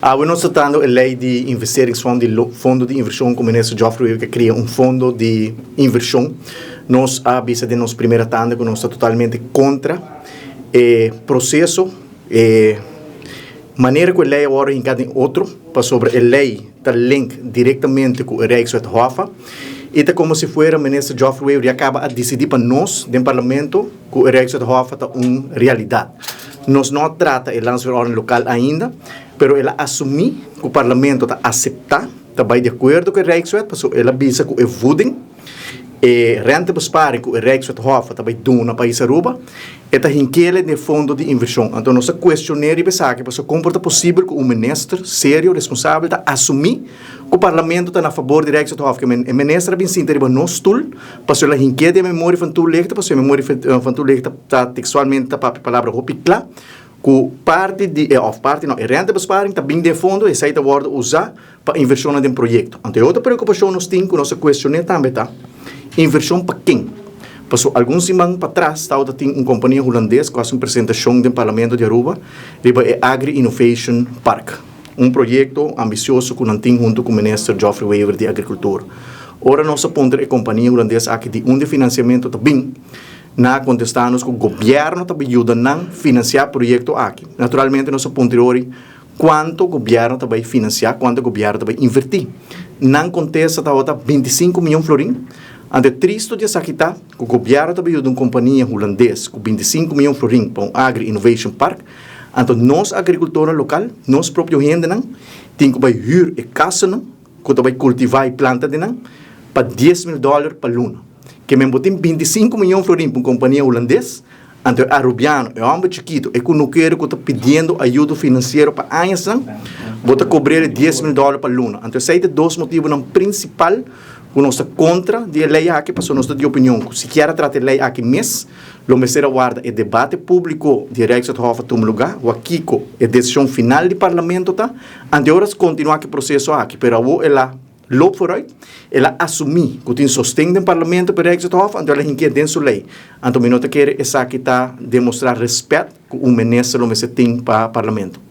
Awe nos ta tratando e ley di investeringsfonds di fondo di inversion cu Minister Geoffrey Wever ke cria un fondo di inversion. Nos a bisa den nos primera tanda cu nos ta totalmente contra e proceso, e manera cu e ley a wordo hinca den otro, pasobra e ley ta link directamente cu e Rijkswet Hoffa y ta como si fuera Minister Geoffrey Wever ya caba a dicidi pa nos den Parlamento cu e Rijkswet Hoffa ta un realidad. Nos no a trata e landsverordening local ainda, pero el a asumi cu Parlamento ta acepta, ta bay di acuerdo cu e Rijkswet, pasobra el a bisa cu e voeding, e rentebesparing cu e Rijkswet Hoffa ta bay duna pais Aruba, e ta hinkele den e fondo di inversion. Anto nos a cuestione riba esaki, pasobra con por ta posibel cu un minister serio, responsabel ta asumi cu Parlamento ta na fabor di Rijkswet Hof? E minister a bin sinta riba nos stoel, pasobra el a hink'é den e memoria van toelichting, pasobra e memoria van toelichting ta textualmente ta papia palabra hopi cla, cu parti di e, of parti no, e rentebesparing ta bin den e fondo, esey ta wordo usa pa inversionnan den proyecto. Anto e otro preocupacion nos tin cu nos a cuestion'é tambe ta, inversion pa ken? Pasobra algun siman patras tabata tin un compania Hulandes cu haci un presentacion den Parlamento di Aruba riba e Agri Innovation Park, un proyecto ambicioso cu nan tin hunto cu Minister Geoffrey Wever di Agricultura. Ora nos a puntra e compania Hulandes aki di unda e financiamento ta bin, nan a contesta nos cu gobierno ta bay yuda nan financia proyecto aki. Naturalmente nos a puntra ori Cuanto gobierno ta bay financia, cuanto gobierno ta bay inverti? Nan contesta tabata 25 miyon florin. Anto e tristo di esaki ta cu gobierno ta bay yuda un compania Hulandes cu 25 miyon florin pa un Agri Innovation Park. Anto nos agricultornan local, nos propio hendenan, tin cu bay huur e casanan cu ta bay cultiva y planta den nan pa 10 mil dollar pa luna. Ke men bo tin 25 miyon florin pa un compania Hulandes, Anto e Arubiano, e homber chikito, e kunukero ku ta pidiendo ayudo finansiero pa añasnan, bo ta kobr'é 10.000 dòler pa luna. Anto esei ta dos motibunan prinsipal ku nos ta kontra di e lei aki, pasobra nos ta di opinion ku sikiera trata e lei aki mes, lo mester a warda e debate públiko di e Rijkswet Hof a tuma lugá, wak kiko e desishon final di Parlamento ta, anto e ora kontinuá ku e proseso aki. Pero awor el a. Loop vooruit, el a asumí ku tin sosten den Parlamento pa e Rijkswet Hof, anto el a hinkié den su lei. Anto mi no ta kere esaki ta demostrá rèspèt ku un minister lo mester tin pa Parlamento.